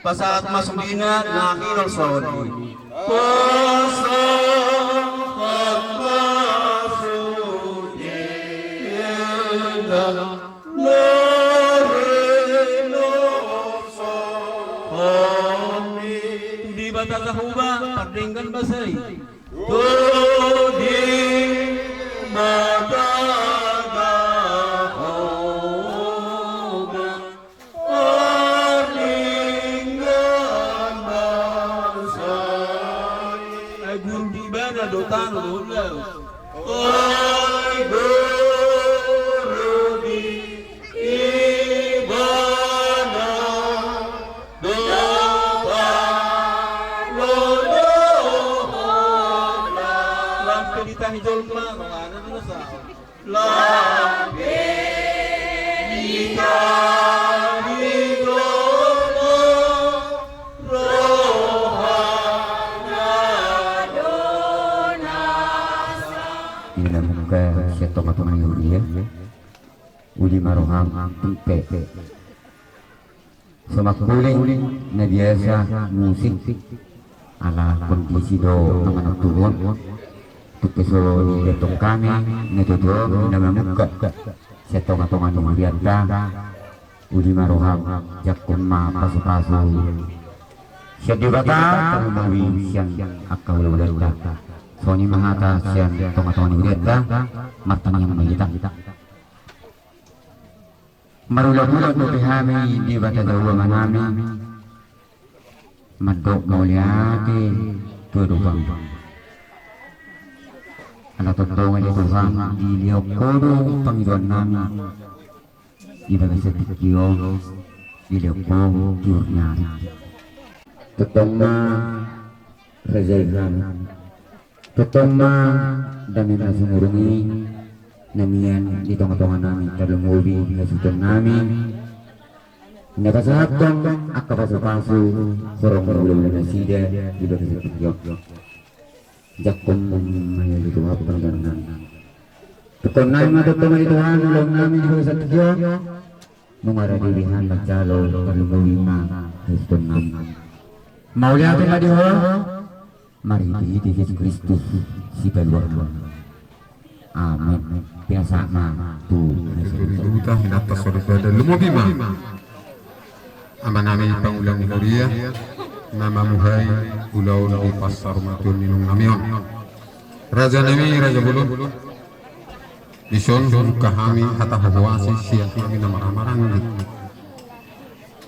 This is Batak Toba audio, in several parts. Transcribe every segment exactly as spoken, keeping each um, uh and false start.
Pasahat ma sudena na hinaholsahon i. Pasahat ma sudena na hinaholsahon i. Tu Debata Jahowa pardenggan basa i. Tu Debata Jahowa pardenggan basa i. Ai guru di ibana do tano dohot laut. Ai guru di ibana do tano dohot laut. Lam pe ditahi jolma rohana do nasa. Lam pe ditahi jolma rohana do nasa. Di na mungka sian tongatonga ni huria, uli ma roham, tung pe so mangkuling na biasa musik, ala kondisi do na manontuhon. Tung pe so didok hami na tutu, di na mamungka sian tongatonga ni hurianta, uli ma roham, jangkon ma pasupasu sian Debata, tarlumobi sian angka hulahulanta. Songon i ma hata sian tongatonga ni hurianta, martangiang ma hita. Marulahulah dope hami, Debata Jahowa Amanami, mandok mauliate tu Ho do Tuhan. Ala tongtong ale Tuhan, dilehon Ho do pangidoannami di bagasan tingki on, dilehon Ho tiur ni ari. Tongtong ma raja i hami. Tongtong ma dame na sumurung i na mian di tongatonganami, tarlumobi hasuhutonnami na pasahathon angka pasupasu horong ni hulahula nasida di bagasan tingki on. Jangkon ma i ale Tuhan pangidoannami. Tongtong nai ma tongtong ale Tuhan ulaonnami di bagasan tingki on. Nunga rade be hami manjalo, tarlumobi ma hasuhutonnami. Mauliate ma di Ho marhitehite Jesus Kristus Sipaluar nami. Amen. Pinasa ma tu Debata. Inanta soripada, lumobi ma amanami pangulang ni huria na mamuhai ulaon di pansarumeton ni inongnami on. Rajanami raja bolon, dison hubuka hami hata huhuasi sian hami na marhahamaranggi.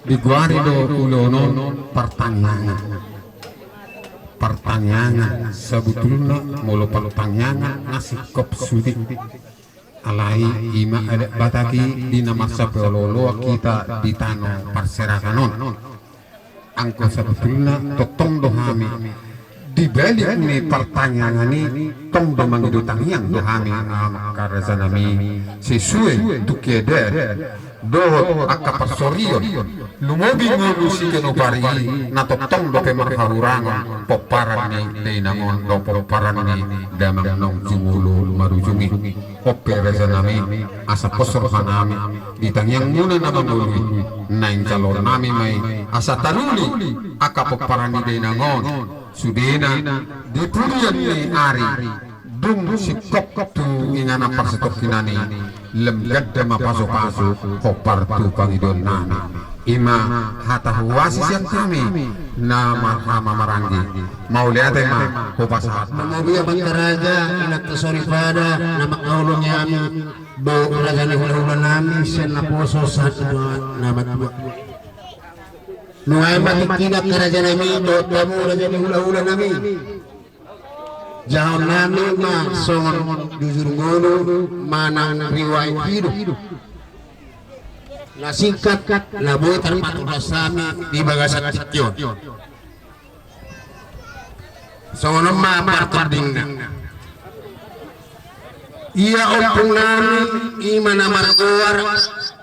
Digoari do ulaon on partangiangan. Partangiangan, sabotulna molo partangiangan na singkop sude. Alai i ma adat Batak i di na marsapaolooloan hita di tano parserahan on. Anggo sabotulna tongtong do hami di balik ni partangiangan i, tong do mangido tangiang do hami angka rajanami, sesuai tu adat dohot angka parsorion. Lumobi ngolu siganup ari i na tongtong dope marhahurangon pomparan ni dainang on dohot pomparan ni damang naung jumolo marujung i. On pe rajanami, asa pos rohanami di tangiangmuna na mangolu i, naeng jaloonnami ma i asa taruli angka pomparan ni dainang on sudena di pudian ni ari. Dung singkop tu inganan parsitongkinan i, lam ganda ma pasupasu hombar tu pangidoannami. I ma hata huhuasi sian hami na marhahamaranggi. Mauliate ma hupasahat. Mauliate ma raja, inanta soripada na mangkaholongi hami, dohot raja ni hulahulanami sian naposo sahat tu na matua. Nuaeng ma tingkina angka rajanami dohot hamu raja ni hulahulanami. Jahonnami ma songon jujur ngolu manang riwayat hidup na singkat na boi tarpatudas hami di bagasan tingki on. Songon on ma partordingna. Ia ompungnami i ma na margoar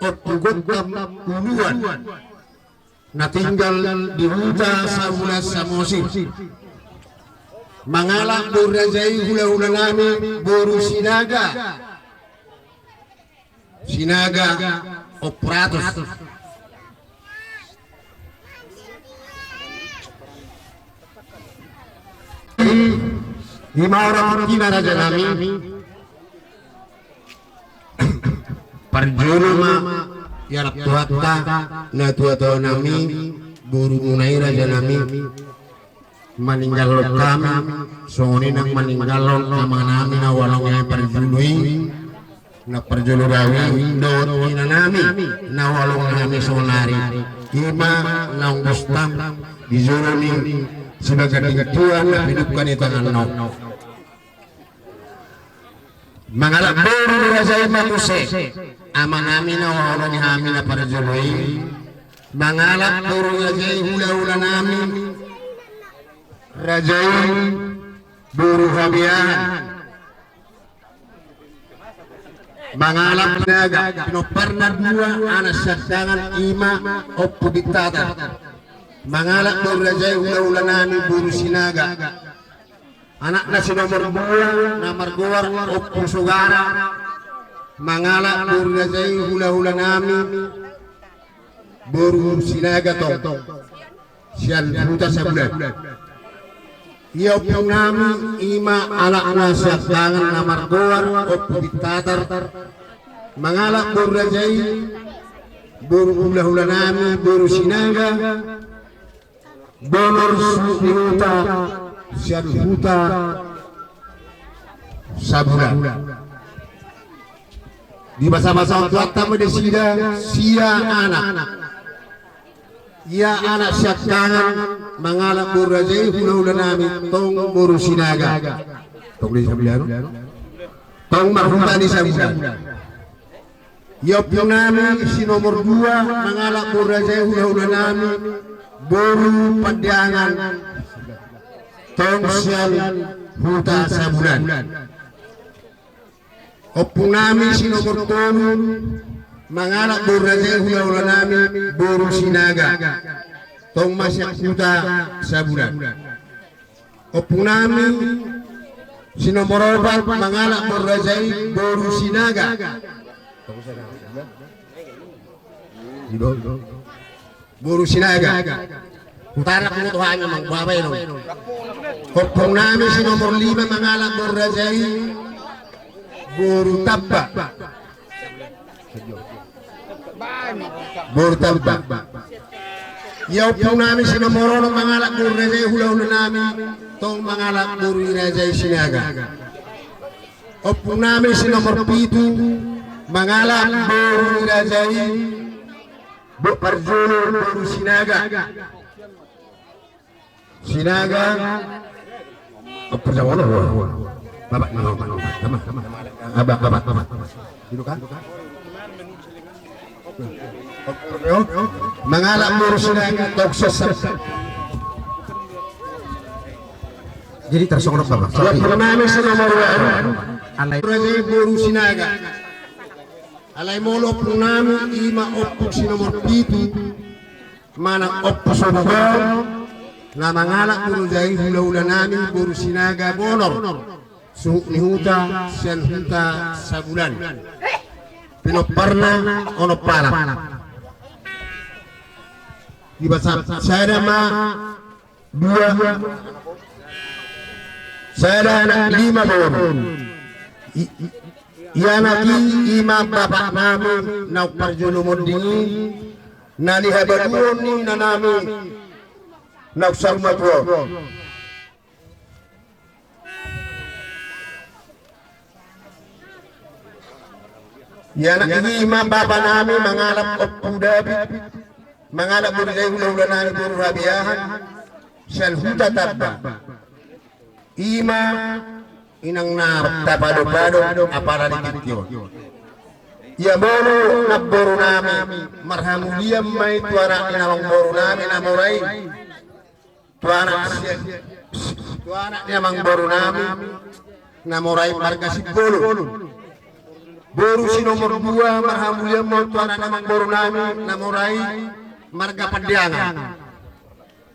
Ompu Gottam Uluan, na tinggal di huta Sabulan Samosir. Mangalap boru raja i hulahulanami boru Sinaga. Sinaga Ompu Ratus. Ima ora tingki ma raja nami. Parjolo ma iarap Tuhanta, na tua-tua nami, boru muna i raja nami. Maninggalhon hami, songon i nang maninggalhon ama nami na ualong i parjolo i, na parjolo dao i, dohot ina nami na ualong hami saonari. Ima naung gustam di jolo ni Sibaganding Tua na pidungka ni tangan on. Mangalap boru ni raja i ma muse ama nami na ualong hami na parjolo i. Mangalap boru ni raja i hula-hula nami. Raja i boru Habeahan. Mangalap Sinaga, pinomparna dua anak siangkangan ima Ompu Bintatar. Mangalap boru ni raja i hula-hula nami boru Sinaga. Anakna si nomor dua na margoar Ompu Sogara. Mangalap boru ni raja i hula-hula nami boru Sinaga tong. Sian Huta Sabulan. Ia ompung nami ima anakna siangkangan na margoar Ompu Bintatar. Mangalap boru ni raja i boru hula-hula nami boru Sinaga. Bonor suhut ni huta sian Huta Sabulan. Dibasa-basa Tuhanta ma nasida sia anak. Ia anak siangkangan mangalap boru ni raja i hula-hula nami tong boru Sinaga. Tong di Sabulan. Tong marhuta di Sabulan. Ia ompung nami si nomor dua mangalap boru ni raja i hula-hula nami boru Pandiangan tong sian Huta Sabulan. Ompung nami si nomor tolu mangalap boru ni raja i hula-hula nami boru Sinaga tong ma sian Huta Sabulan. Ompung nami si nomor opat mangalap boru ni raja i boru Sinaga. Boru Sinaga. Utara kutu hanya mang babai no. Ompung nami si nomor lima mangalap boru ni raja i boru Tamba. Boru Tamba. Ia ompung nami si nomor onom mangalap boru ni raja i hula-hula nami tong mangalap boru ni raja i Sinaga. Ompung nami si nomor pitu mangalap boru ni raja i bo parjolo boru Sinaga. Sinaga. Perjalanan. Bapak, bapak, bapak. Abah, bapak, bapak. Gitu kan? Mangalap boru Sinaga tong sesep. Jadi tersongrok bapak. Ia ompung nami si nomor dua. Alai boru Sinaga. Alai molo ompung nami ima ompung si nomor pitu. Manang Ompu Sobuga na mangalap boru ni raja i hula-hula nami boru Sinaga Bonor. Suhut ni huta sian Huta Sabulan. Pinomparna onom halak. Dibasa sada ma dua. Sada anak lima boru. I, i, ia anak i ima bapak nami naung parjolo monding i. Na nihabaluhon ni ina nami naung saur matua. Ia anak i ima bapa nami mangalap Ompu David mangalap boru ni raja i hula-hula nami boru Habeahan sian Huta Tamba. Ima inang na tapado-pado apala di tingki on. Ia molo namboru nami marhamulian ma i tu anak ni namboru nami na mora i. Tu anak si, tu anak ni namboru nami na mora i marga Simbolon. Boru si nomor dua marhamulian ma i tu anak ni namboru nami na mora i marga Pandiangan.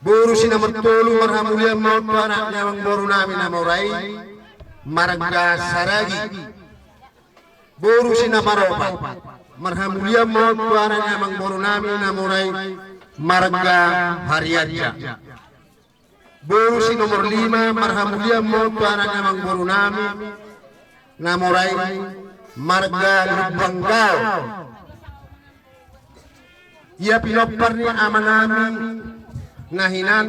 Boru si nomor tolu marhamulian ma i tu anak ni namboru nami na mora i marga Saragi. Boru si nomor opat marhamulian ma i tu anak ni namboru nami na mora i marga Harianja. Boru si nomor lima, marhamulian ma on tu anak ni amangboru nami na mora i, marga Lumbanggao. Ia pinompar ni ama nami na hinan,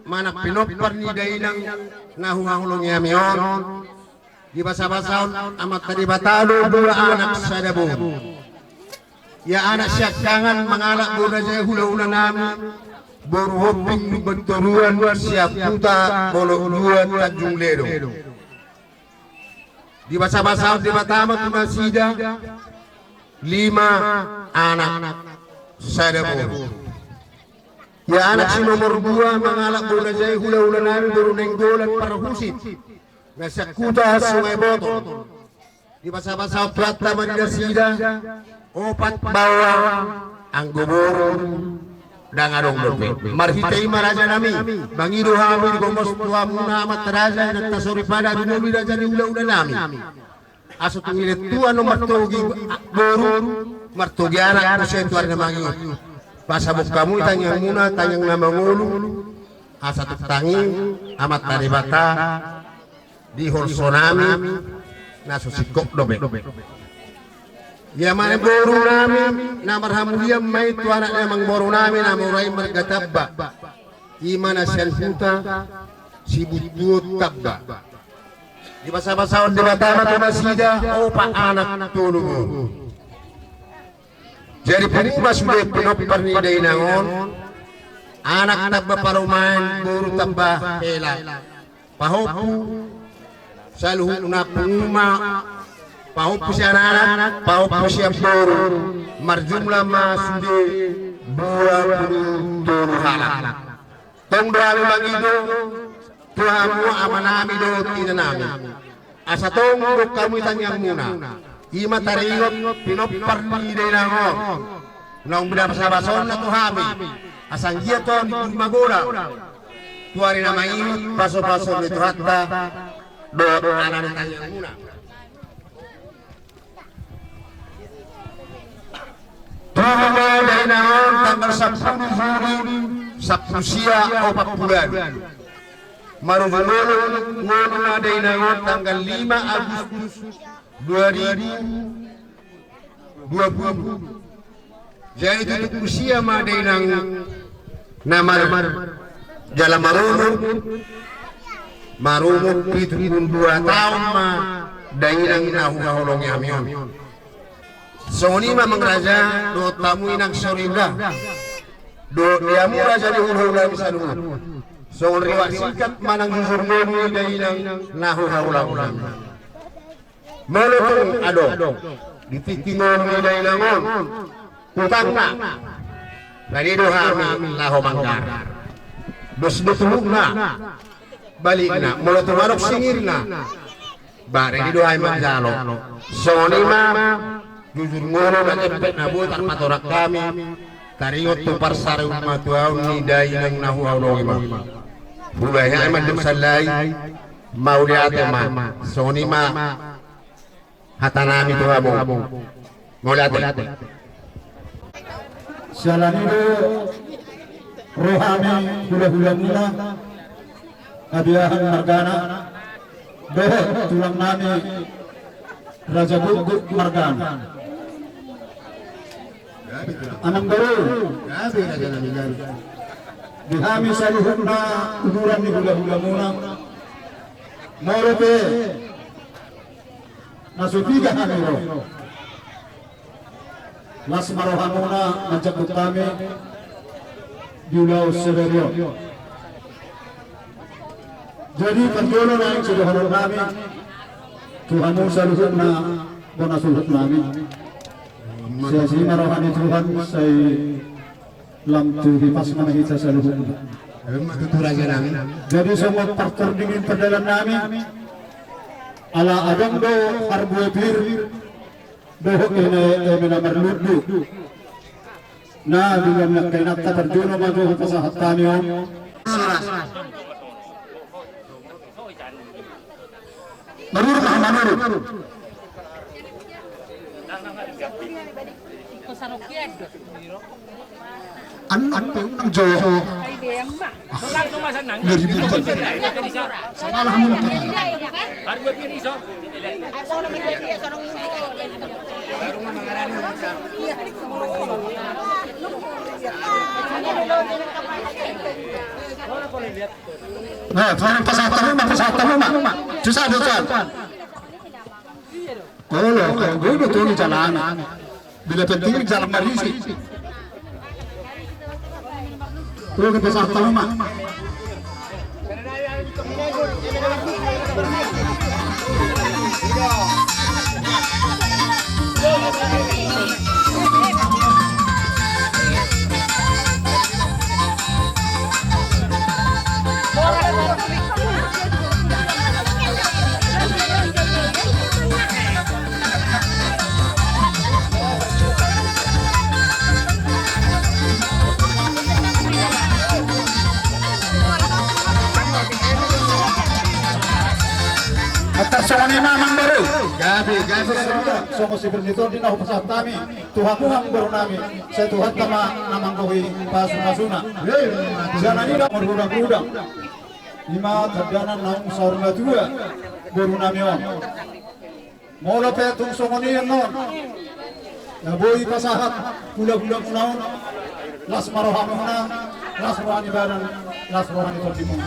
manang pinompar ni dainang na huhaholongi hami on. Di basabasa on, Amanta Debata do dua anak sada boru. Ia anak siangkangan mangalap boru raja i hulahula nami, boru Homping Lumbantoruan Siaputa Bolok Dua Tanjung Ledo. Di basabasa on Debata ma tu nasida lima anak sada boru. Ia anak si nomor dua mangalap boru raja i hulahula nami boru Nainggolan Parhusit na sian huta Sungai Boto. Di basabasa on Tuhanta ma di nasida opat baoa, anggo boru ndang adong dope. Marhite i ma raja nami, mangido hami di gomos tu hamuna amanta raja, inanta soripada, dumodui raja ni hulahula nami. Asa tung i tua annon martogi boru, martogi anak, muse tu ari na mangihut. Pasabot hamu i tangiangmuna, tangiang na mangolu, asa tung tangi Amanta Debata di holso nami na so singkop dope. Ia manang boru nami na marhamulian ma i tu anak ni amangboru nami na mora i marga Tamba. I ma na sian huta Sibuntuon Tamba. Di basabasa on Debata ma tu nasida opat anak tolu boru. Jadi pungu ma sude pinompar ni dainang on, anak tamba parumaen, boru tamba hela. Pahompu saluhutna pungu ma, pahompu sian anak, pahompu sian boru, marjumlah ma sude dua pulu tolu halak. Tong do hami mangido tu hamu amanami dohot inanami, asa tong dok hamu i tangiangmuna. I ma taringot pinompar ni dainang on. Naung binasobasonna tu hami, asa anggiat on di pudi magodang tu ari na mangihut, pasopaso ni Tuhanta dohot ala ni tangiangmuna. Tubu ma dainang on tanggal sampulu Juli sampulu sia opat pulu ualu. Marujung ngolu ma dainang on tanggal lima Agustus dua ribu dua puluh. Jadi tutu usia ma dainang na mar-, jala marumur, marumur pitu pulu dua taon ma dainang na huhaholongi hami on. Songon i ma amang raja dohot hamu inang soripada, dohot di hamu raja ni hulahula nami saluhut. Songon riwayat singkat manang jujur ngolu ni dainang na huhaholongi hami. Molo tung adong di tingki ngolu ni dainang on utangna, ready do hami laho manggarar. Dos do tuhukna, balikna, molo tung adong singirna, ba ready do hami manjalo. Songon i ma jujur ngolu na jempek na boi tarpatorang hami, taringot tu parsarihutna tu ahu ni dainang na huhaholongi ma. Hubahen hami mandok sallai. Mauliate ma, songon i ma hata nami tu hamu. Mauliate. Siala ni i do roha ni hulahulamuna, Abiahan margana, dohot tulang nami Raja Guguk margana. Amangboru, di hami saluhutna uduran ni hulahulamuna, molo pe na so piga hami ro, las ma rohamuna manjangkon hami di ulaon sadari on. Jadi parjolo naeng sidohonon nami tu hamu saluhutna bona suhut nami. Sai asi ma roha ni Tuhan, sai lam tu hipas ma hita saluhutna. Emma tutu raja nami. Jadi songon partordingin pardalan nami, ala adong do parbue pir dohot eme na marlundu. Na, di na mangkainanta parjolo ma jo hupasahat hami on. Maruru ma, maruru. Anak pe unang jo. Ngeri bukan. Salah mungkin. Nah, pasahat hamu ma, pasahat hamu ma. Susah, susah. Olo, olo, gue udah tuh di jalan. Bila penting di jalan marisi. Gue ke pasahat hamu ma. Antar songon i ma amangboru. Gabe, gabe, songon si Bernito di na hupasahat hami. Tuhan, Tuhan boru nami. Sai Tuhanta ma na manggohi pasupasuna. Jala nida margudang-gudang. Ima tandana naung saur matua boru nami on. Molo pe tung songon i annon, na boi pasahat hulahula muna on, las ma rohamuna, las roha ni badan, las roha ni tondimuna.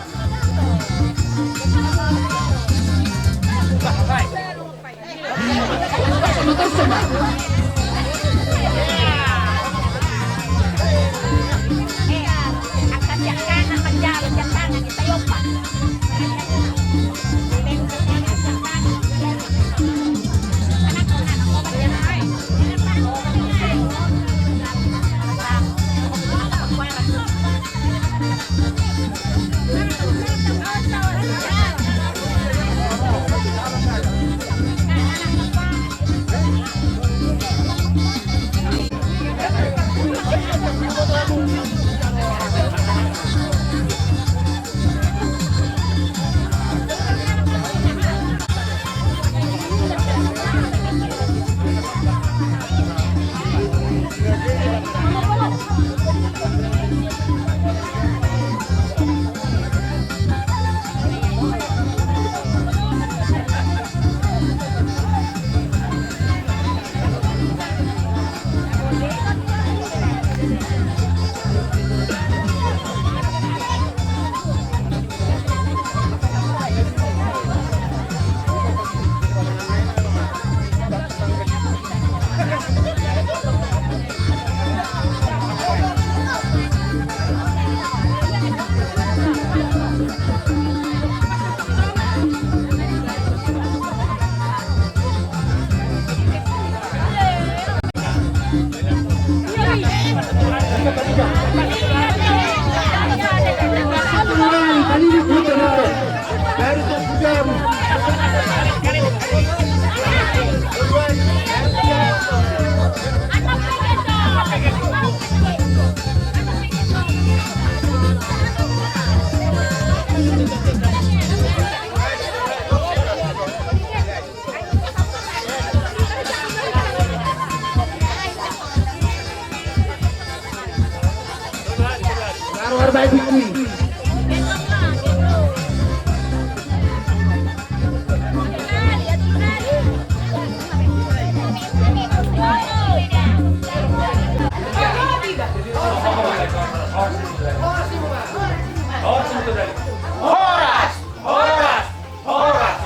Horas! Horas! Horas!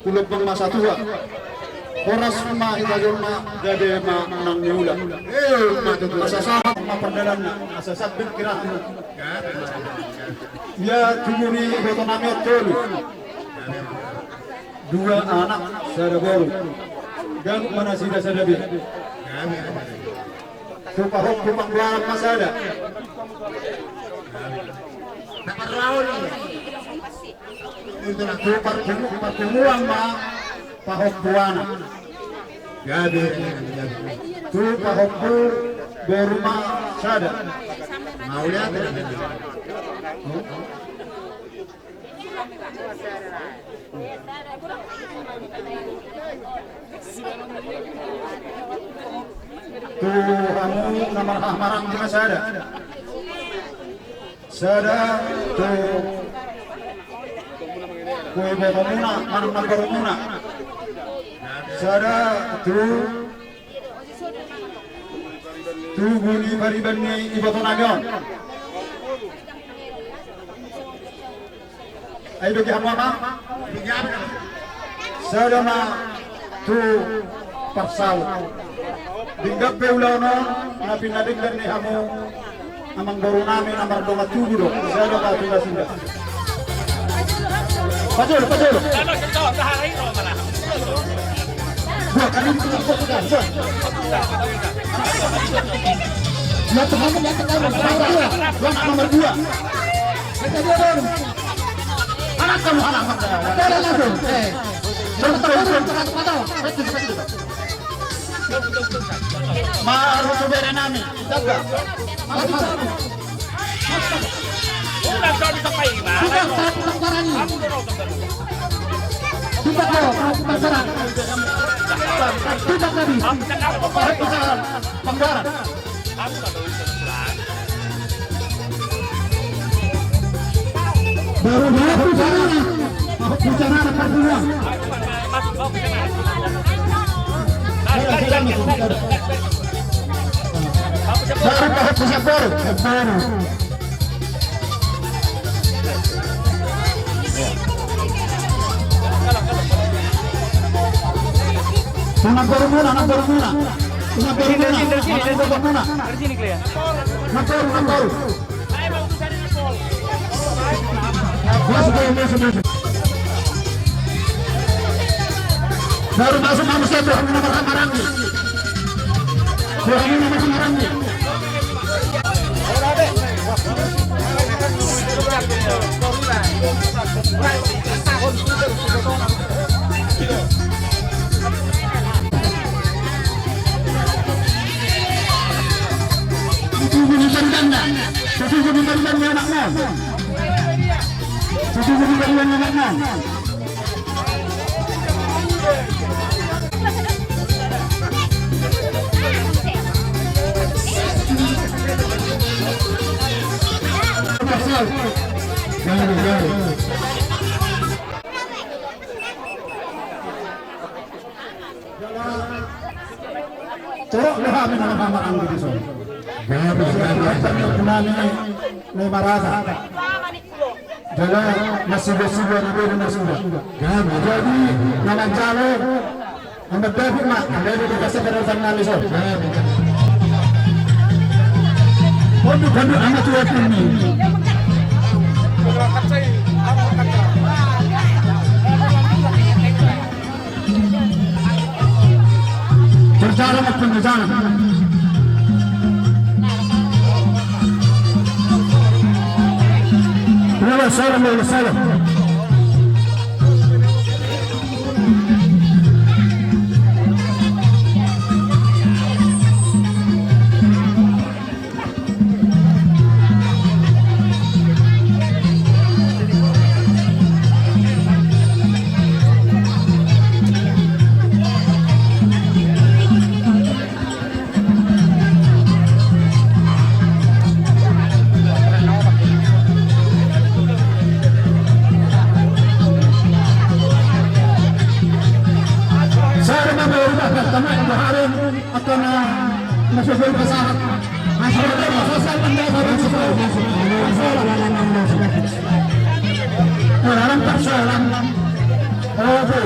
Hulompa ma satua. Horas ma hita jolma, gabe ma nang ni ula. Asa sahat ma pardalanna, asa sambing kirahna. Ia tubu ni iboto nami on tolu. Dua anak, sada boru. Ganup ma nasida sada be. Tu pahompu panggoaran ma sada. Tu parpunguan ma pahompu anak. Gabe. Tu pahompu boru ma sada. Mauliate. Tu hamu na marhahamaranggi ma sada. Sada tu, tu ibotomuna manang namborumuna. Sada tu, tu buni pariban ni iboto nami on. Ai doge hamu amang. Sada ma tu parsaut. Denggan pe ulaon on na pinadenggan ni hamu amangboru nami na mardongan tubu do. Sada ma tu na sinda. Pajolo, pajolo. Dua kali, dua kali, dua. Lihat kamu, lihat kamu. Nomor dua, nomor dua. Anak kamu, anak kamu. Jalan langsung. Eh. Terus, terus, terus. Baru tu bere nami. Jaga. Awas, awas. Sudah, sudah, sudah, Pak Iman. Sudah, saya putar barang ini. Sudah, bro, saya putar barang. Sudah tadi. Saya putar panggaran. Baru dia bicara. Bicara apa semua? Baru tahap pusat baru. Baru. Anak baru muna, anak baru muna. Anak baru muna. Anak baru muna. Anak baru, anak baru. Masuk, masuk, masuk. Baru masuk manusia, Bro. Ini nomor hamaranggi. Bro, ini nomor hamaranggi. Tujuh puluh lima ribu, tujuh puluh lima ribu anakmu. Tujuh puluh lima ribu anakmu. Torop do hami na marhamaranggi di son. Gabe, gabe. Nami na marasa. Jala na siba-siba na bere na suda. Gabe. Jadi na manjalo na mandapi ma. Gabe, gabe, gabe. Gabe. Waduh, waduh, amat tua ini. Berjalan, berjalan. Ulang salam, ulang salam. Saya mau berubah, teman-teman. Atau na, na sosial pasahat. Orang persoalan. Oke.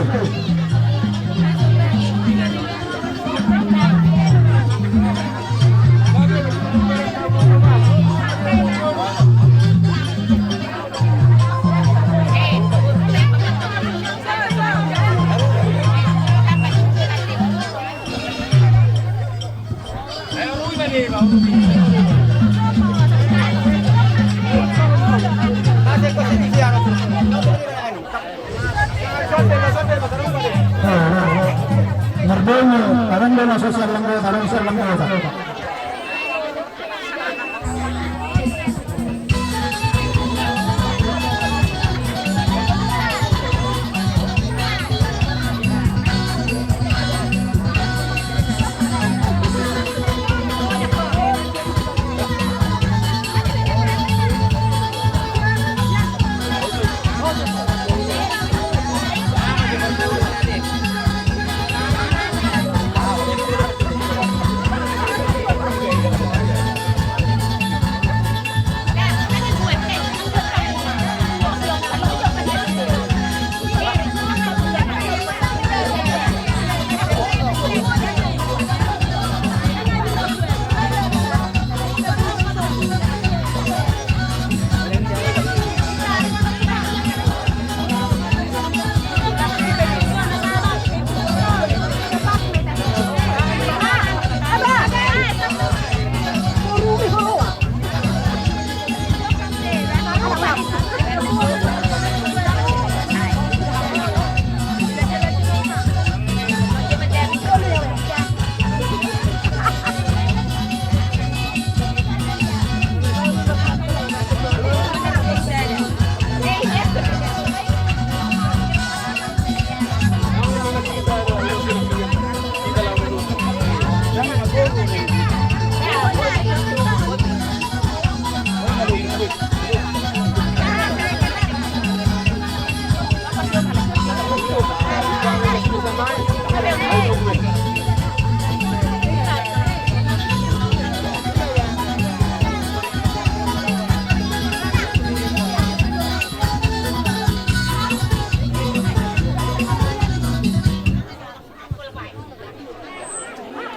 Mardongan, kadang dia masuk siap lengkap, kadang siap lengkap.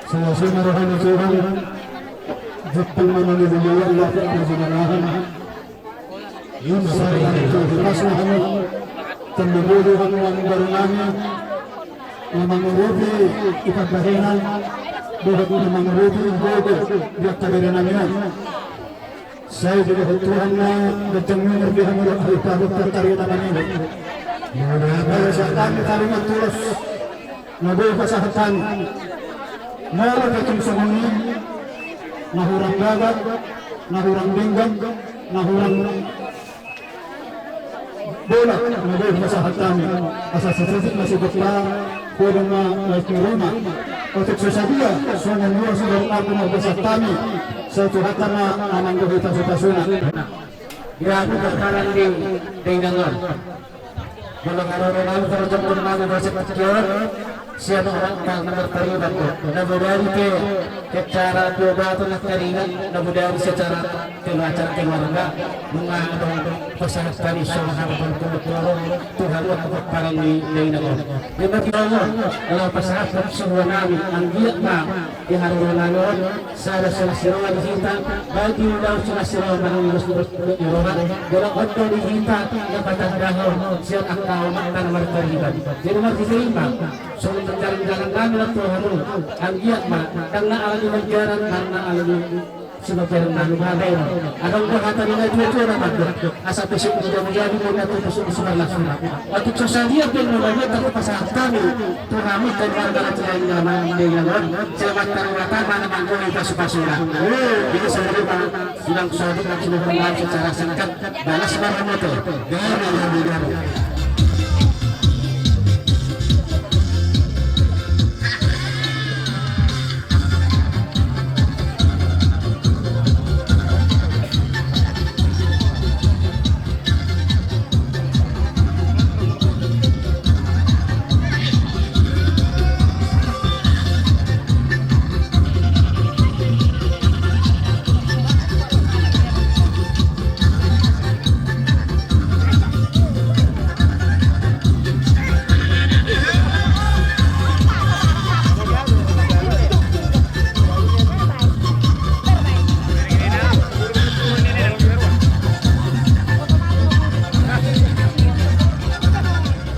Suasana rohani Tuhan, jepang mana di dunia Allah, tak ada jumlah. Ima sari itu, mas Tuhan, tembebulu Tuhan, yang baru nami, yang mengurupi ikat bahinan, dohot yang mengurupi ibu, dia kaberenamian. Sai didohot Tuhan ma ganjang ni umur di hamu dohot hami pahuta tarida mangido. Mauliate ma di hami tarima tulos na boi pasahat hami. Molo pe tung songon i na hurang gagah, na hurang denggan, na hurang bola na boi pasahat hami. Asa sisisik ma sigompa, podang ma laos ni ruma. Otik so sadia songon ulos ni borhat na pasahat hami, sai Tuhanta ma na manggohi pasupasuna. Di hami pomparan ni dainang on, molo haroro nami, parjolo nami, dohot sian orakna na martariban, na bodari pe secara pengobatan na taringan, na bodari secara keluarga, keluarga, nunga adong pasahat hami songon harapan tu Tuhan, tu hamu pomparan ni dainang on. Di ma di dainang on, laho pasahat hami songon nami, anggiat ma di haroro nami on, sada songon siroha di hita, baik di ulaon songon siroha manang ulos ni roha, jala on do di hita na patandahon sian angka omakta na martariban. Jadi marhite i ma songon panjarinjaran nami nang tu hamu, anggiat ma, ndang na ala ni manjaran, ndang na ala ni simanjaran nami ma baen. Adong do hata ni natuatua na mandok, asa pesek ni jamijami, na tu pesek ni sumarlasuna. Otik so sadia pe na boi tarpasahat hami tu hamu keluarga na tu dainang on, sai Amanta Debata ma na manggohi pasupasuna. Jadi songon i ma, suang so adong na sinuhur nami secara singkat, balas ma hamu tu. Gabe, gabe, gabe.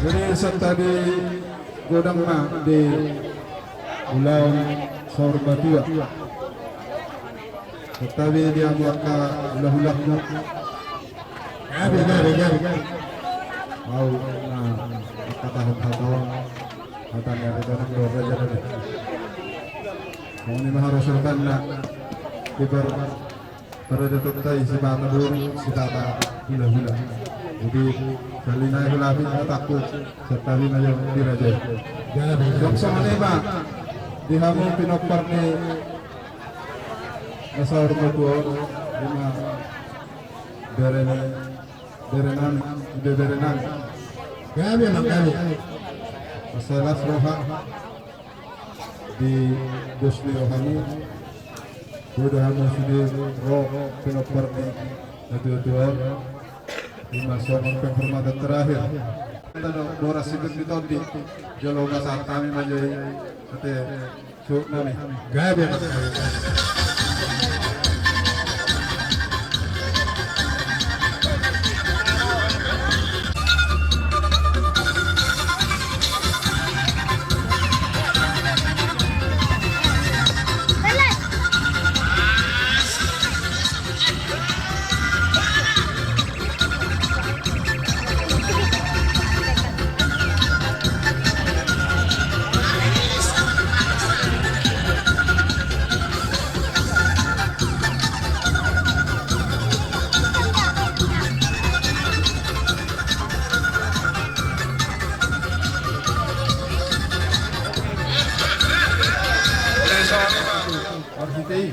Jadi santabi godang ma di ulaon saur matua. Santabi di hamu angka hulahula. Gabe, gabe, gabe. Au na angka tahun hataon, hata ni ari tanang do raja tadi. Songon i ma harus rekan na kibar. Pada dapat tai sipata boru, sipata hulahula. Jadi sali nai hulapi hatangku, santabi ma jo di raja i. Jadi songon i ma di hamu pinompar ni na saur matua on, ima bere ni, bere nami, ibebere nami. Gabe ma gabe. Masalah roha di dos ni rohamu. Boi do hamu sude ro pinompar ni natuatua on. Ima songon penghormatan terakhir. Tano boras sipir ni tondi. Jolo pasahat hami ma jo i. Ate suhut nami. Gabe ma. Marhite i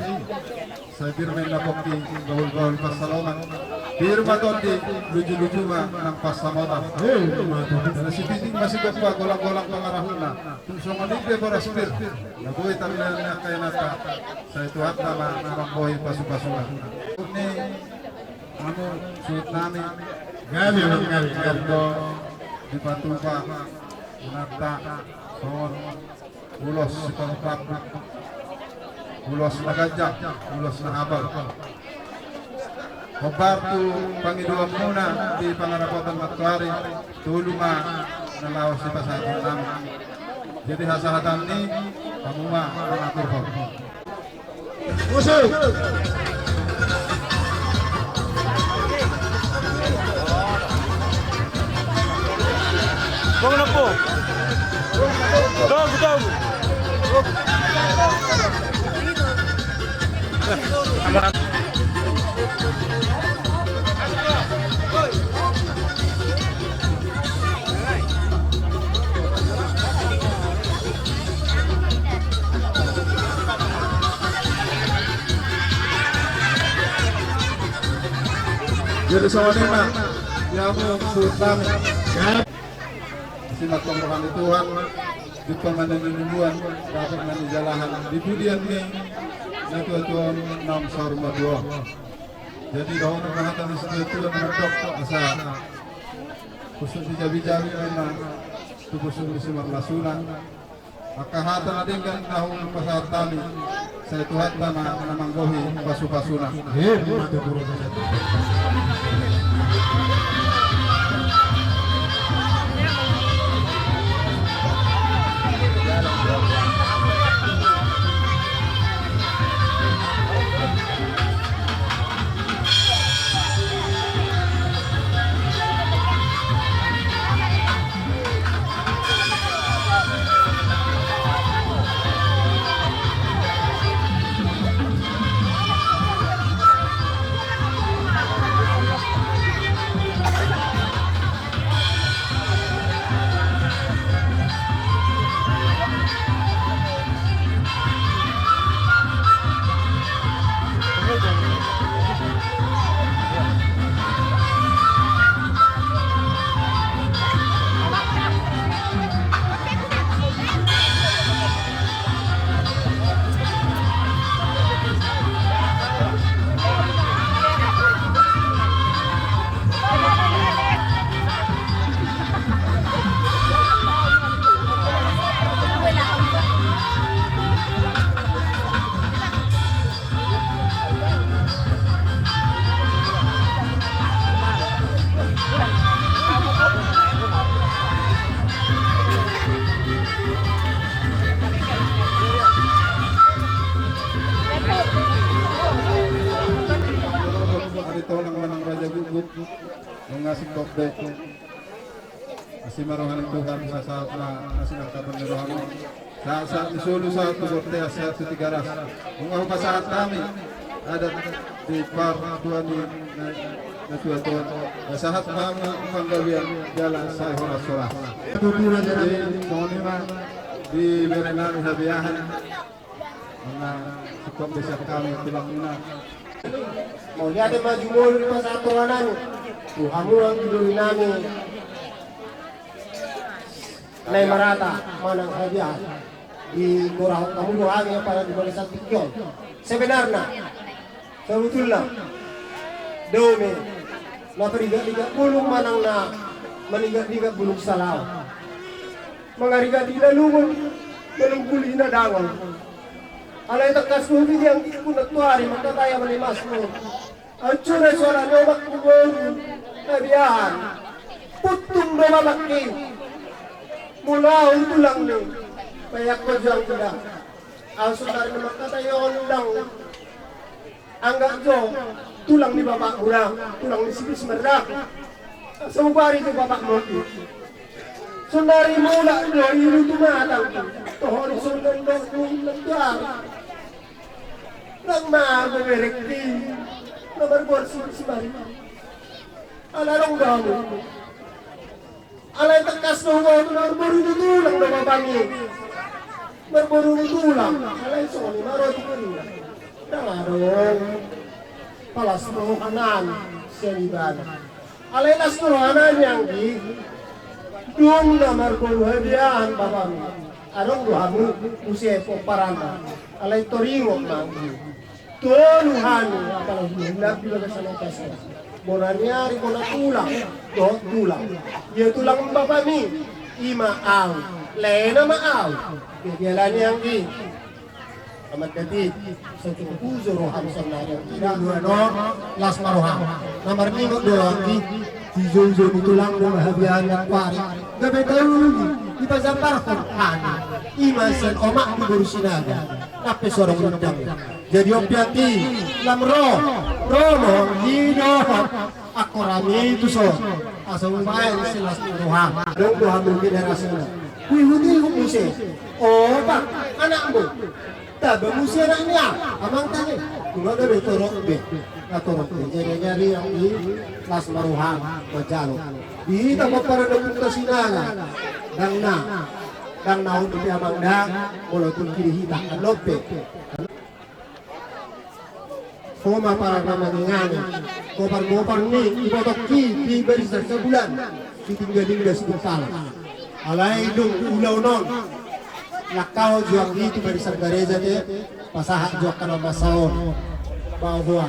sai pir ma inna pongki, gaulgaul pansalongan. Pir ma tondi, lujuluju ma nang pansamotan. Jala sipitik ma sigompa, golanggolang pangarahutna. Tung songon i pe boras pir na boi tarida ni angka inanta, sai Tuhanta ma na manggohi pasupasuna. Ni hamu suhut nami. Gabe ma gabe. Gabe do dipatupa inanta songon ulos sipahupahu. Ulos na ganjang, ulos na hapal. Hombar tu pangidoanmuna di pangarapotan mattoari, tolu ma na laho sipasahatonnami. Jadi hasahatan ni hamu ma mangaturhon. Musik. Bangun, Apo. Bangun, bangun. Jadi songon i ma, ya, mau sultan. Siap. Simatong roha ni Tuhan, jumpa ma na niluluan, dapot ma na nijalahan, di pudian ni natuatua on naung saur matua on. Jadi dohonon ma hata ni situatua na mandok, asa khusus dijabijabi ma tu pusuk ni simarlasuna. Angka hata na denggan na hupasahat hami, sai Tuhanta ma na manggohi pasupasuna. Emma tutu. Ari tonang manang raja gukguk, nunga singkop be. Asi ma roha ni Tuhan, sahat ma na sinangkapon ni rohamu. Sahat-sahat ni solu, sahat tu bontean, sahat tu Tigaras. Nunga hupasahat hami adat di partua ni na, natuatua on. Sahat ma hamu panggabean jala sai horas-horas. Jadi songon i ma di bere nami Habiahan. Nunga singkop be sian hami tulangmuna. Mauliate ma jumolo dipasahat rohanami tu hamu anggi doli nami na i marata manang Habiahan. Digorahon hamu do hami apala di bagasan tingki on. Sebenarna, sabutulna, dome na parigat-rigat bulung manang na manigat-rigat bulung salaon. Mangarigati na lungun, manungguli na dangol. Alai tangkas do hubi di anggingku nantoari mangkatai amang ni masmu. Ancuna soara ni omakku boru Habiahan. Puntung do ma bangki. Molo ahu tulang ni, baen angka juang tulang. Ahu saonari na mangkatai on ndang anggo jo tulang ni bapakmuna, tulang ni si Bismar da. Saubari tu bapakmu. Saonari mulak do ilu tumatang. Tohon songon do tulang tuari. Nang ma beberek di na marborsi Bismar. Ala rong damu. Alai tangkas do huboto na marboru ni tulang do bapami. Marboru ni tulang. Alai songon i ma ro di tulang. Ndang adong. Palas do rohanami sian ibana. Alai las do rohanami anggi. Dung na marboru Habiahan bapami. Adong do hamu muse pomparanna. Alai toringot ma anggi. Tolu hami apala hulahula di bagasan ompasa. Bona ni ari bona tulang dohot tulang. Ia tulang bapami i ma ahu. Lehena ma ahu. Dialani anggi. Amang dati, so tung pujo roham saonari. Ida dua non, las ma roham. Na marningot do anggi, di joujou ni tulangmu ma habiaran na kuari. Gabe tauli, dipajambarhon hami. Ima sian omak ni boru Sinaga. Nang pe so adong rindang. Jadi on pe anggi, lam ro, ro ma anggi dohot. Angkor ami tuson, asa umbahen silas ni roham. Adong do hamu generasina. Huihut-ihut muse. O, Bang, anakmu. Taba muse anak ni amang tadi. Nunga gabe torop be. Na torop be. Jadi, jadi anggi, las ma roham manjalo. Di hita pomparan ni Ompunta Sinaga. Ndang na. Ndang na on dope amang ndang. Molo tung di hita. Andon pe. Ho ma parna mangingani, gopar-gopar ni ibotongki di barisan Sabulan, di tingga-tingga Sibungkala. Alai dung ulaon on, langkahon jo anggi tu barisan gareja ate, pasahat jo angka na masa on. Bahwa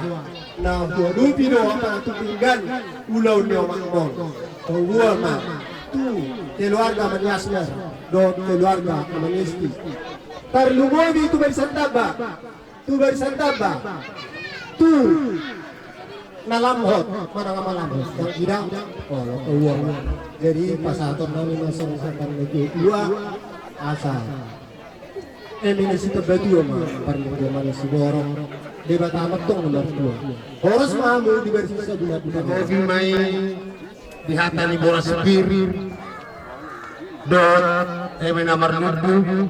na huadopi do amang tu pinggan ulaon ni omakmon. Paboa ma tu keluarga Amaniasmer dohot keluarga Amaniesti. Tarlumobi tu barisan Tamba. Tu barisan Tamba. Tu na lamhot, manang na lamhot. Yang ida, olo, uang. Jadi pasahaton nami ma songon sangkar ni tua, asa eme na sitambatua ma parlinggoman ni siborok. Debata ma tong na martua. Horas ma hamu di barisan Sabulan. Jadi ma i di hata ni boras pir dohot eme na marlundu.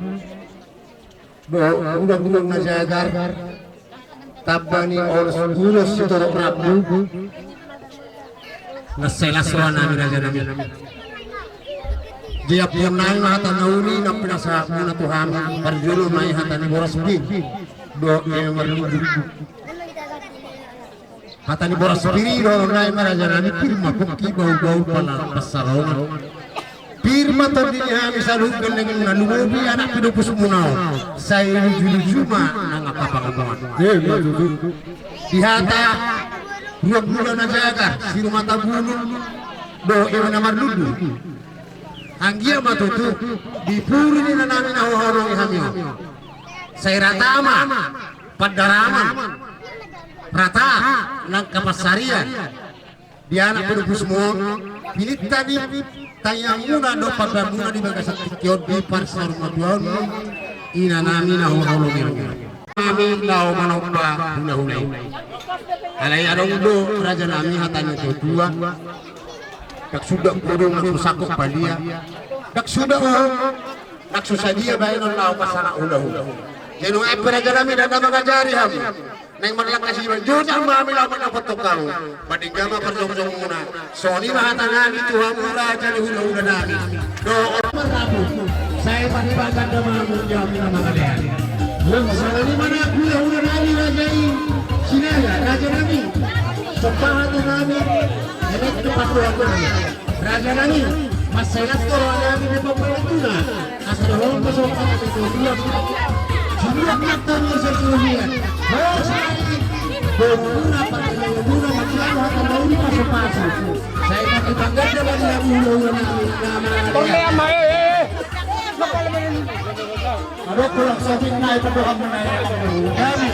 Dohot gudang-gudang na jagar, tamba ni ulos, ulos sitorop rambu. Na sai las roha nami, raja nami. Diampuon nami ma hata na uli na pinasahatmuna tu hami, parjolo ma i hata ni boras pir dohot eme marlundu. Hata ni boras pir i dohonon nami ma, raja nami, pir ma pongki, bahul-bahul pala pansalongan. Pir ma tondi ni hami saluhut gellengmuna, lumobi anak pinompusmuna on. Sai luju-luju ma nang angka pangomoan. Di hata ruang gudang na jagar, Sirumata Bulung dohot eme na marlundu. Anggiat ma tutu di puri ni inanami na huhaholongi hami on. Sai rata ma pandaraman, rata nang angka pansarian di anak pinompusmu on, pinangido ni tangiangmuna dohot pambahenmuna di bagasan tingki on di parsarumatuaon ni inanami na huhaholongi on. Hami laho manomba hulahula i. Alai adong do raja nami hata ni natuatua. Ndang suda godang, ndang so sangkot palia. Ndang suda uhum, ndang so sadia bahenon laho pasangaphon hulahula. Jadi nuaeng pe raja nami ndang na mangajari hamu. Naeng marlangka simanjujung ma hami laho mandapothon hamu. Ba denggan ma parjongjongmuna. Songon i ma hata nami tu hamu raja ni hulahula nami. Dohot marrapu. Sai marlipatan da ma hamu di hamu na mangalean. Songon i ma nang hulahula nami raja i. Sinaga raja nami. Somba hata nami. Enek tu patuan nami. Raja nami, mansai las do roha nami di pambahenmuna. Asa dohonon ma songon hata ni natuatua. Sinuan nang tong asa sinuan. Horas ma i. Borumuna, partangianganmuna, manjalo hata na uli, pasu-pasu. Sai marlipatan da ma di hamu hulahula nami. Tornea ma e. Adong kurang sotik na i padohan muna i. Nami.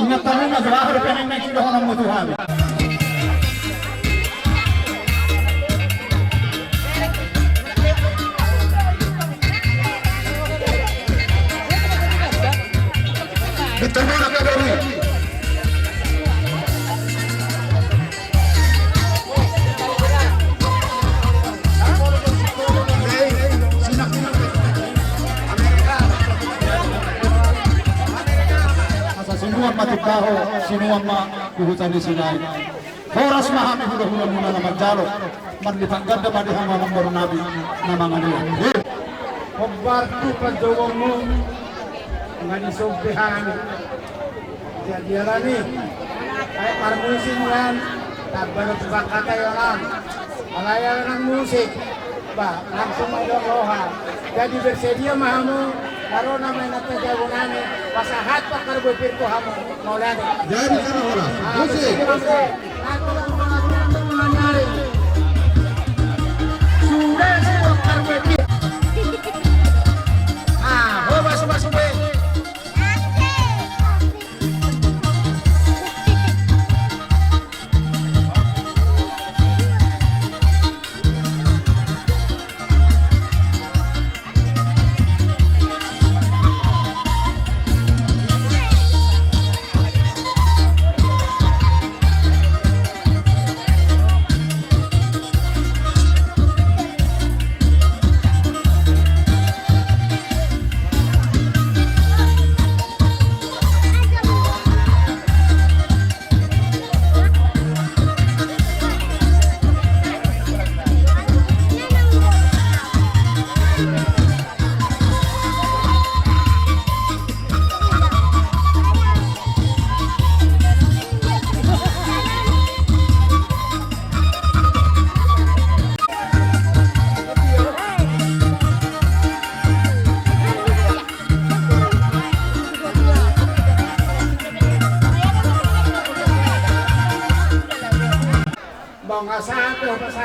Ingat kami na selalu pengen naik sudah orang mau Tuhan. Betul mana kau dari? Asa sinuan ma tu taho, sinuan ma tu huta ni Sinai. Horas ma hami hulahulamuna na manjalo, marlipat ganda ma di hamu amangboru nami na mangalean. Hombar tu panjouonmu, nga di sompe hami. Jadi alani, ai parmusim kan, tamba na tukang kata i on. Alai ala nang musik, ba, langsung ma i do roha. Jadi bersedia ma hamu, na ro nama inanta jabu nami, pasahat pangkarbue pir tu hamu, mauliate. Jadi, sama horas. Ah, musik. Bersedia ma hamu. Aku langsung ma hamu, nang nari. Sudah, sudah, pangkarbue pir. Ah, ho, masuk, masuk, be.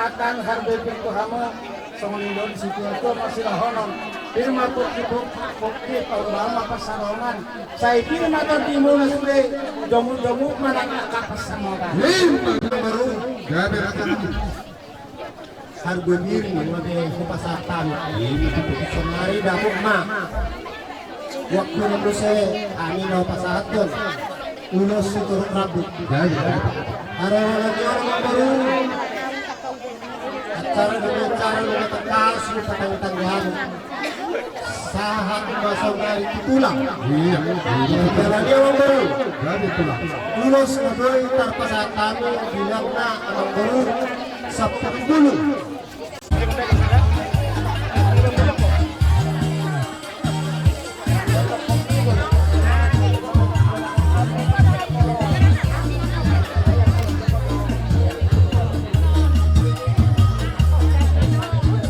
Tangkas be pir tu hamu, songon i do di situ tu masilahonon. Pir ma pongki, pongki, paulama pasarongan. Sai pir ma tondimuna sude, jomu-jomu manang angka pasamotan. Ima, ima, baru. Gabe rata. Harga diri ma be hupasahat hami. Sonari dapot ma. Waktu na muse hami na pasahathon. Ulos sitorop rambu. Gabe. Are wala ni orang baru. Acara dengan acara dengan tekas, lupa tanggung-tanggungan. Sahat ma sonari tu tulang. Iya, iya. Jadi, Amang Boru. Jadi, tulang. Ulos na boi tarpasahat hami, bilang na, Amang Boru, sampulu.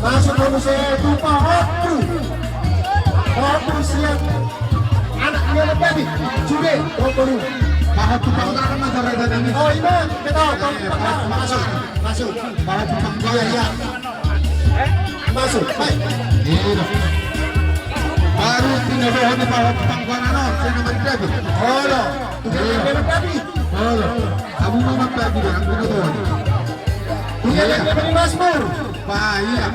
Masuk manusia tu pahompu. Pahompu siap. Anak dia lebih. Sude, pahompu. Pahompu pangkalan aja raja kami. Oh, ima, kita masuk, masuk. Pahompu pangkalan. Iya, iya. Masuk, baik. Iya. Baru pindah dohon di bawah pangkuan ano, saya nama di David. Olo. Iya. David. Olo. Abu Muhammad David, yang pindah dohon. Iya, iya. David Masmur. Pak, iya.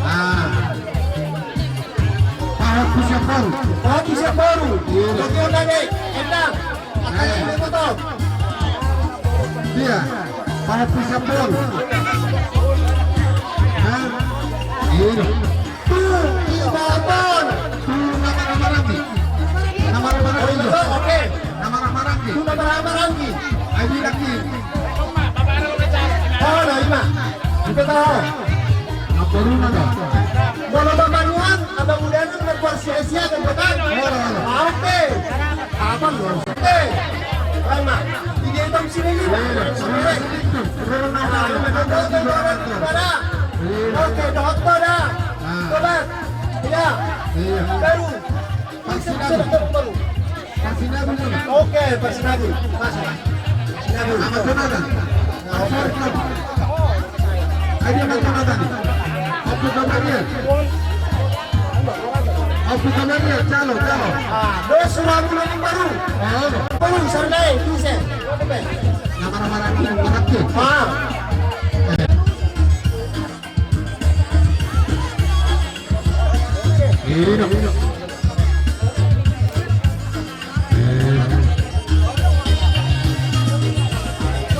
Ah. Pak Hapus yang baru. Pak Hapus yang baru. Iya. Oke, oke, oke. Enak. Iya, Pak Hapus yang baru. Hah? Iya. Tu, Ibaton. Tu, nama-nama lagi. Nama-nama lagi. Oh, iya, oke. Nama-nama lagi. Tu, nama-nama lagi. Ayo, lagi. Oh, nah, ima. Kita tahu. Apa lu nama? Kalau Bapak Nuan, Abang Udanan, Bapak Sia-Sia, dan Bapak. Oh, oh, oh. Oke. Apa lu? Oke. Lama. Tiga hitam sini, lima. Iya, iya. Oke. Oke, dokter dah. Ah. Tobat. Iya. Iya. Baru. Pak Sinabul. Pak Sinabul. Oke, Pak Sinabul. Mas. Sinabul. Amat Jonathan. Amat Jonathan. Ayo, Amat Jonathan. Abu Gamaliel. Abu Gamaliel, calo, calo. Ah, dos sudah mulai baru. Oh. Baru, sarnai, bisa. Nama-nama lagi, nama lagi. Ah.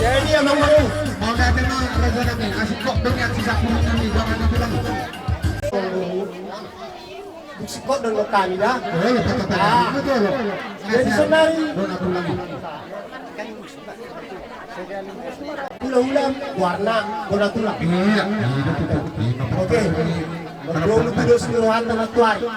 Jadi, Amang Boru, mau datang, Amang, raja kami, asik kok dong yang sisa kurang kami, jangan dibilang. Asik kok dong kami dah. Oh, iya, betul, betul. Ah. Betul. Jadi, saudari. Dona tulang. Hula-hula, warna, bona tulang. Iya, iya, betul. Oke. Berdoa dulu, terus di rohanta na tuai. Oh.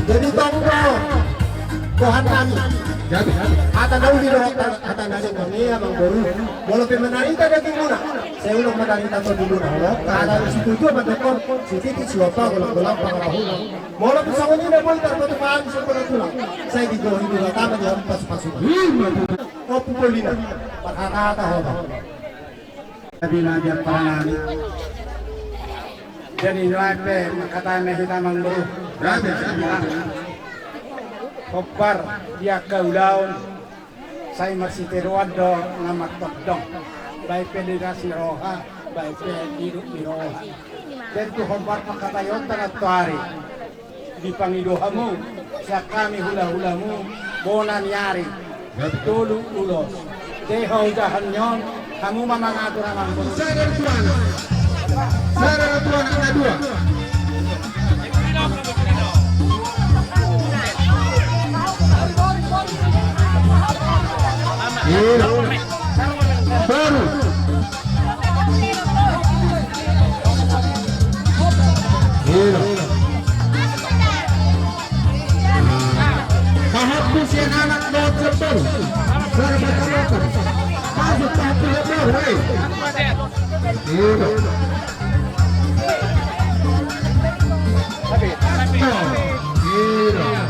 Jadi tong do, Tuhan kami. Jadi, hata na uli do, hata na uli do, Amang Boru. Molo pe mandarita dagingmuna, sai unang mandarita tondimuna. Hata na uli do, Amang Boru. Sititi, siompa, golang-golang, pangapahuna. Molo pe songon i na boi tarpatupa hami sian bona tulang, sai digohi Debata ma di hamu pasu-pasu. Ima tutu. Ompu Polina, parhata-hata ho ma. Jadi na dia parangani. Jadi nuaeng pe mangkatai ma hita, Amang Boru. Jadi, jadi. Hombar di angka ulaon. Sai marsiteruan do na martondong, baen pe liras ni roha, baen pe idup ni roha. Tentu hombar pangkataionta nantoari. Dipangido hamu sian hami hula-hulamu, bona ni ari. Tolu ulos. Deha udahan ni on, hamu ma mangatur, Amang Boru. Sada tuan. Sada tuan, angka dua. Iya. Baru. Anak dohot jempol. Sarbata lokal. Masuk satu jempol, hei. Iya. Iya.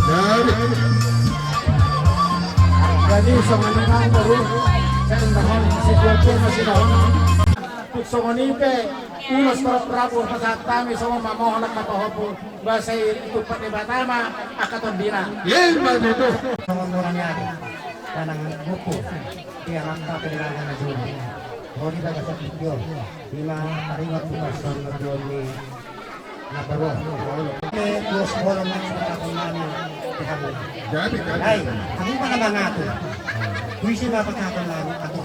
Jadi. Jadi, songon i nang, baru. Saya mohon, si Tuan Tuan masih mohon. Tung songon i pe, ulos parapurapu pasahat hami songon mamohon angka pahompu, boasa i itupa Debata ma angka tondina. Ima tutu. Songon murani ade, tanang buku, dia nampak kehilangan juru. Hodi bagas video, ima taringot bukas songon dua ni. Jadi, jadi. Hai, hamu mana mangaku? Puisi ma pangkatan lalu atau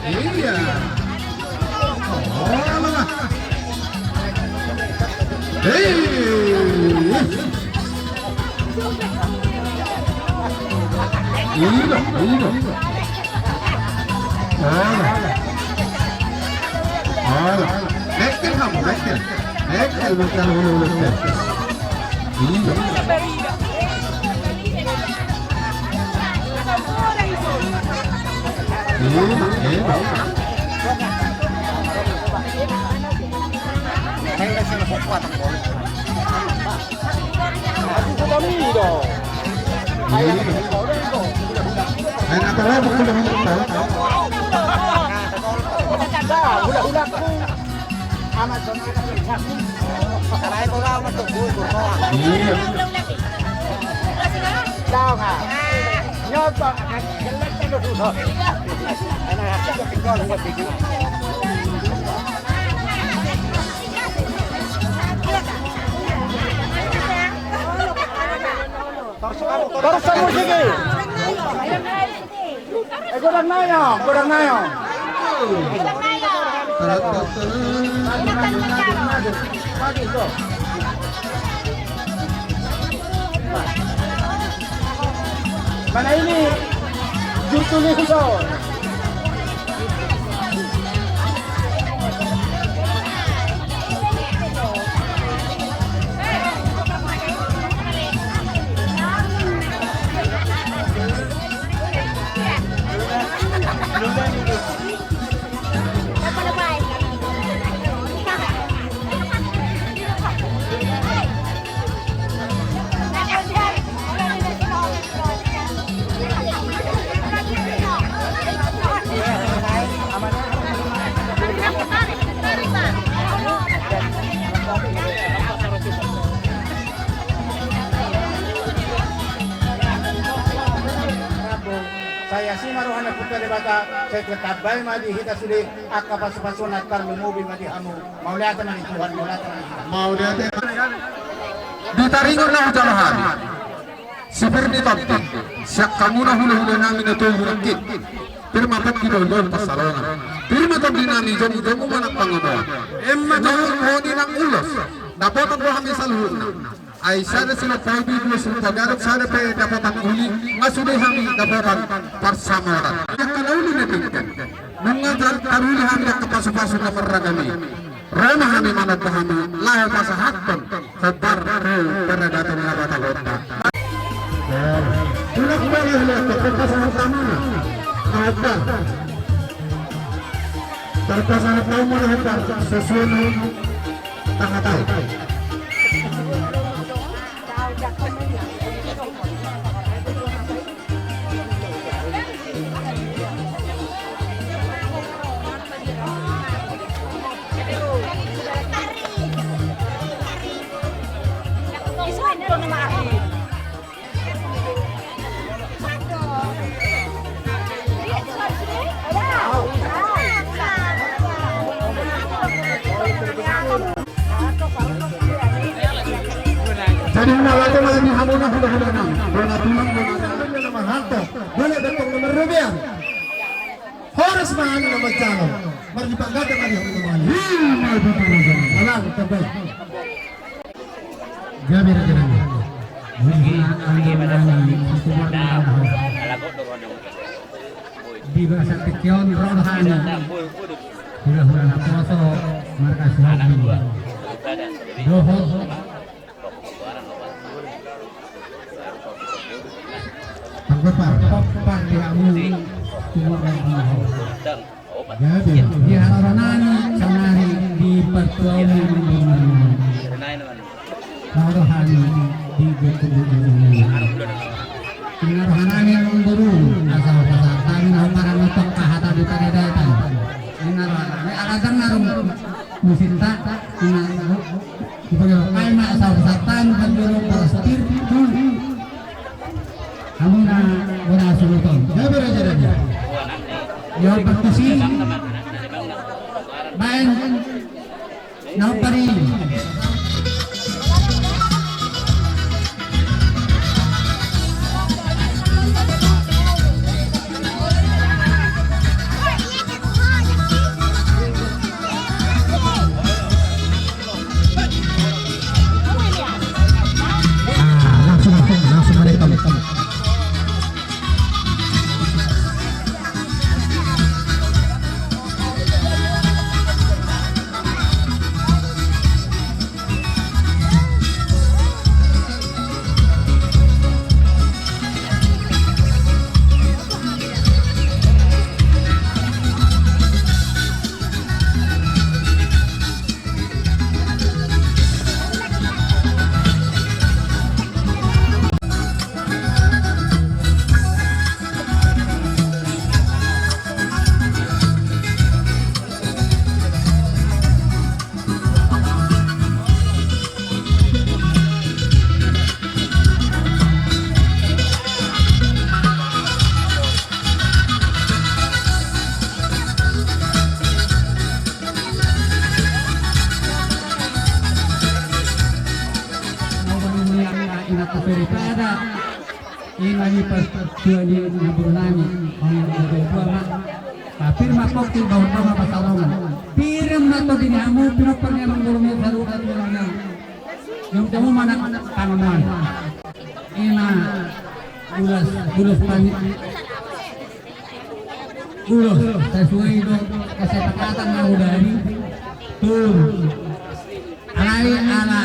Iya. Oh, alah. Hei. Iya, iya. Alah. Alah. Lekker hamu, lekker. Lekker, lekker, lekker. Iya. Terus musik. Eh, godang nai, godang nai. Mana ini? Justru ini, so. Sai asi ma roha ni Ompunta Debata, sai tatambai ma di hita sude angka pasupasuna, tarlumobi ma di hamu. Mauliate ma di Tuhan, mauliate ma di Tuhan. Mauliate. Di taringot na hujalo hami. Si pir ni tondi, sian hamuna hulahula nami na togu nangkin. Pir ma tondi dohot pansalongan. Pir ma tondi nami, jomujomu ma nang pangomoan. Ima na honi nang ulos. Dapotan do hami saluhutna. Ai sada silompa ubi, dua silompa ganup, sada pe dapotan uli, nga sude hami dapotan parsamotan. Angka na uli na tingki. Nunga tar-, taruli hami angka pasupasu na marragam i. Ro ma hami manomba hamu, laho pasahathon hombar tu paradaton na batahonta. Tulak balik, tulak, pasahat hamu na hombar. Tarpasahat hamu na hombar, sesuai. Tangan tahu. Tinggal aja malam di hamuna, hamuna, hamuna. Bona tulang, bona tulang, bona mahanto. Bona betong nomor rupiah. Horas mahan nomor calon. Marlipat gata kali hamuna mahan. Alang, terbaik. Gabe raja nami. Bagaimana? Di bagasan tingki on ro do hami hula-hula naposo marga Sihombing dohot Pangkopar, pangkopar di hamu. Jadi di haroro nami saonari di partua ni. Roha ni di betul. Ina roha nami amangboru, asal pasahat nami na parang otak kahata di paredatan. Ina roha nami aradang narum musinta ina. Dipakai ma asal pasahat nami panjolo palastir. Hamuna bona suluton. Gabe raja raja. Ia partusi baen. Nau pari. Ah, langsung, langsung, langsung mereka. Ina di partua ni namboru nami, on na tua ma. Pir ma pokki bahut ma pasarongan. Pir ma tonggi ni hamu, pinompar ni amangboru ni saluhut tulang nami. Jom jamu mana panamuan. Ina ulos, ulos pani. Ulos, sesuai do kesepakatan na hudari. Tu. Alai ala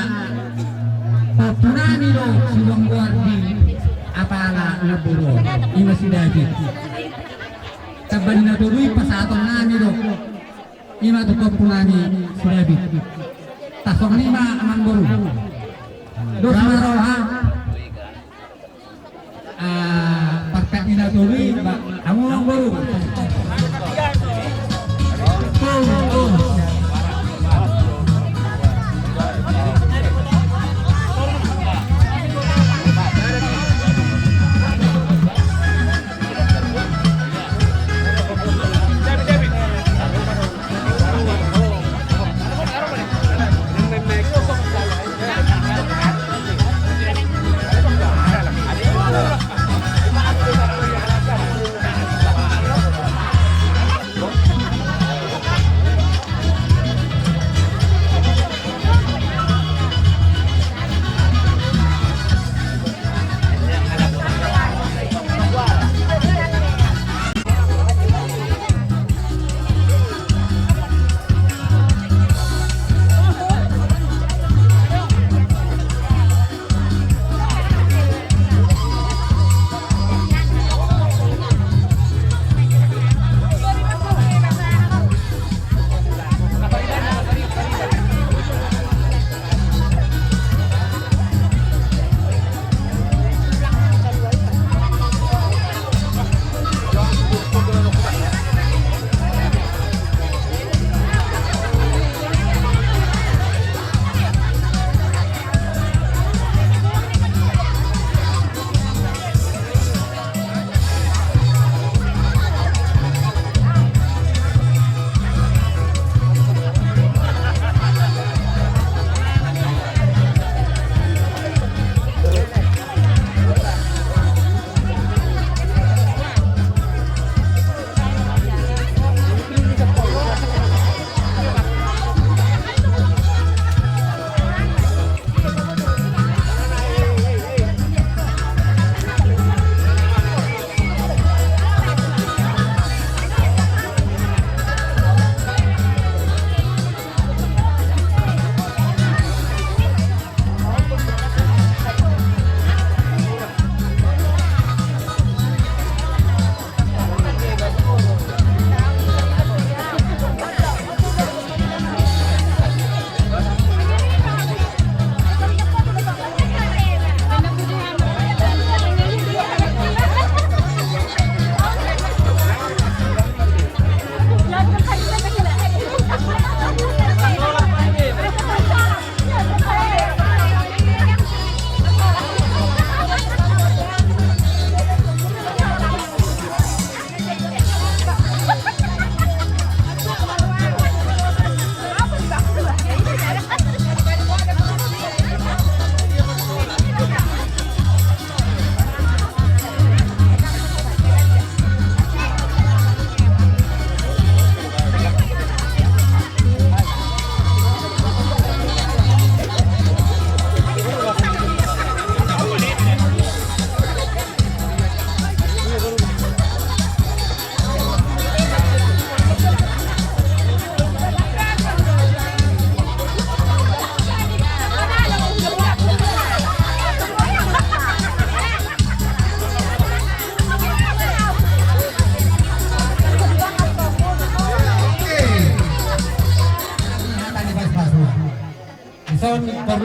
ompu nami do sidonggoar di apala na boru on, ima si David. Tamba ni na tolu i pasahaton nami do ima tu ompu nami si David. Tasongon i ma amangboru. Dos ma roha. Ah, parpet ni na tolu i, ba, hamu boru.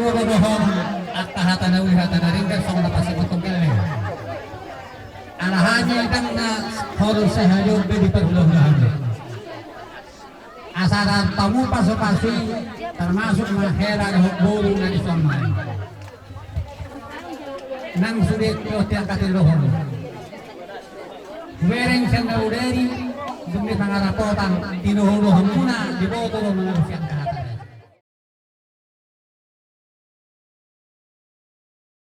Dohon angka hata na uli, hata na ringgas, songon na pasahathon gelleng. Ala hami ndang na horong sahali on be diparhulahulahon. Asa tarpamu pasupasu i, termasuk ma hela dohot boru na dison ma. Nang sude tu tiang katil dohon. Hubereng sian na bodari, dung di pangarapotan, tinodohonmuna, diboto do mangalusi angka.